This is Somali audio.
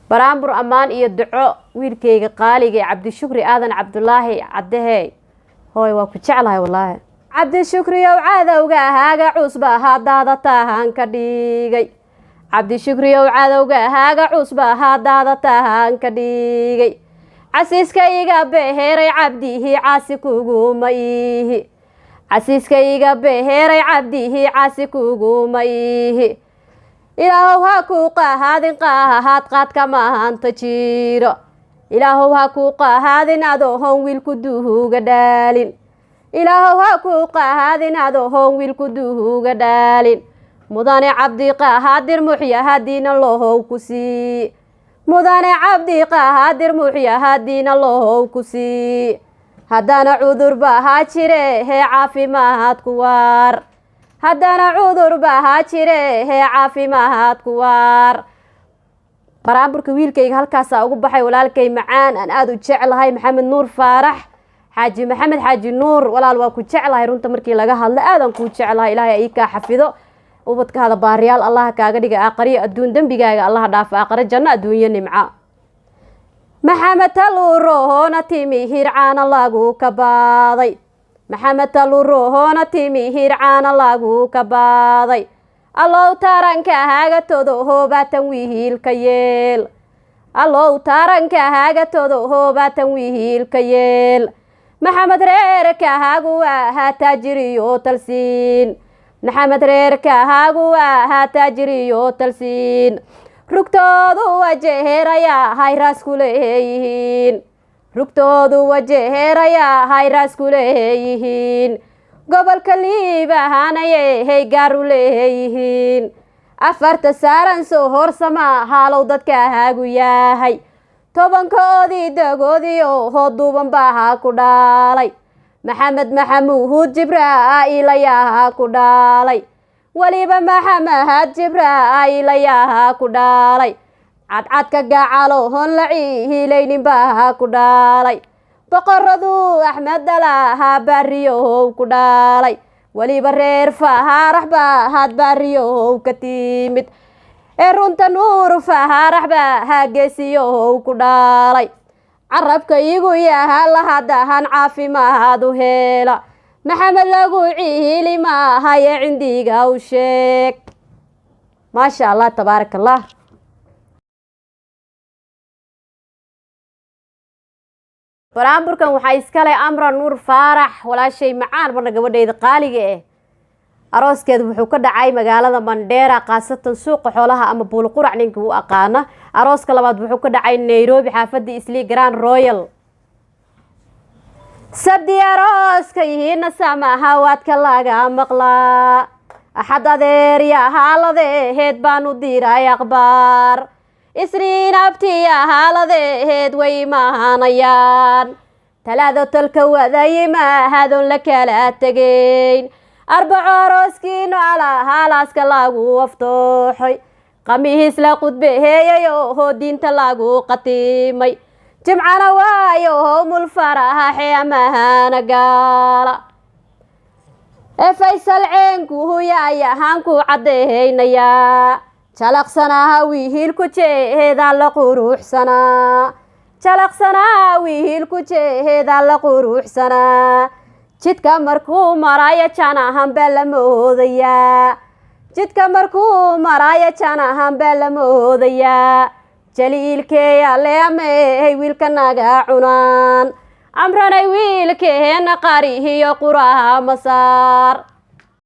Baraambur ammaan iyo duco wiilkayga qaaliga ee Cabdishukri Aadan Cabdulaahi Caddehe. Hooy, waa ku jeclahay wallaahi. Cabdishukriyow, cadowga haaga cusba haddaada tahan ka dhigay. Cabdishukriyow, cadowga haaga cusba haddaada tahan ka dhigay. Casiiska iga beheray Cabdihi caasi kuguma iihi. Casiiska iga beheray Cabdihi caasi kuguma iihi. Ilaahow ha kuu qahaadin qahaad qaadka mahanta jiro. Ilaahow ha kuu qahaadin adoohon wiilku duhuga dhaalin. Ilaahow ha kuu qahaadin adoohon wiilku duhuga dhaalin. Mudane Cabdi Qahaadir muxyahadiina lohow ku sii. Mudane Cabdi Qahaadir muxyahadiina lohow ku sii. Haddana cudur bahaa jire hee caafimaad ku waar. Haddana cudur bahaa jire hee caafimaad ku waar. Baraamburka wiilkayga halkaasaa ugu baxay. Walaalkay macaan aan aada u jeclahay, Maxamed Nuur Faarax Xaaji, Maxamed Xaaji Nuur, walaal waa ku jeclahay. Runta markii laga hadlo, aadan kuu jeclahay. Ilaahay ii kaa xafido ubadkaada, baariyaal Allaha kaaga dhiga aaqariyo adduun. Dembigaaga Allaha dhaafa, aaqare janno, adduunyo nimca. Maxamed Taluurohoona timi hircaana lagu kabaaday. Maxamed Taluurohoona timi hircaana lagu kabaaday. Allow taaranka haaga todo hoobaatan wihiilka yeel. Allow taaranka haaga todo hoobaatan wihiilka yeel. Maxamed reerka haagu ahaa taajiriyo talsiin. Maxamed reerka haagu ahaa taajiriyo talsiin. Rugtoodu wajeheerayaa hayraas ku leeyihiin. Rugtoodu wajeheerayaa hayraas ku leeyihiin. Gobolka Liibahaanaye hey gaaru leeyihiin. Afarta saaran soo horsama haalow dadka haagu yahay. Tobankoodii dagoodiyo hoo duuban baaha ku dhaalay. Maxamed Maxamuud Jibraa'ilayaha ku dhaalay. Weliba Maxamahad Jibraa'ilayaha ku dhaalay. Cadcadka gacalo hon la cihiilaynin baaha ku dhaalay. Boqoradu Axmed dhalaha baariyohow ku dhaalay. Weliba reer Fahaarax baahaad baariyohow ka timid. Ee runta Nuur Fahaarax baaha geesiyohow ku dhaalay. Carabka igu yaha lahadahan caafimaad u heela. Maxamed lagu ciili maahaye cindiga u sheeg. Maasha Allah, tabaaraka Allah. Baraamburkan waxaa iskale Amra Nuur Faarax, walaashay macaan, marna gabadhayda qaaliga eh. Arooskeedu wuxuu ka dhacay magaalada Mandheera, khaasatan suuqa xoolaha ama Buulqurac ninka u aqaana. Arooska labaad wuxuu ka dhacay Nairobi, xaafadda Islii, Grand Royal. Sabdi arooska yihiina samaha waadka laga maqlaa. Axad adeerya haaladeheed baanu diray akhbaar. Isniin abtiya haaladeheed way imaanayaan. Talaado tolka wadayimaahadoon la kala tegeyn. Arbaco arooskiinu alahaalaaska lagu aftooxoy. Qamihiis la qudbeheeyay oo diinta lagu qatimay. Jimcana waayo howmulfarahaxe amahana gaala. Ee Faysal ceenku huyaay ahaan ku caddehaynayaa. Jalaqsanaa wihiilku jeeheedaa la quruxsanaa. Jalaqsanaa wihiilku jeeheedaa la quruxsanaa. Jidka markuu maraayo janahan baa la moodayaa. Jidka markuu maraayo janahan baa la moodayaa. Jaliilkeeya leameey wiilka naga cunaan. Amranay wiilkeena qarihiyo quraha masaar.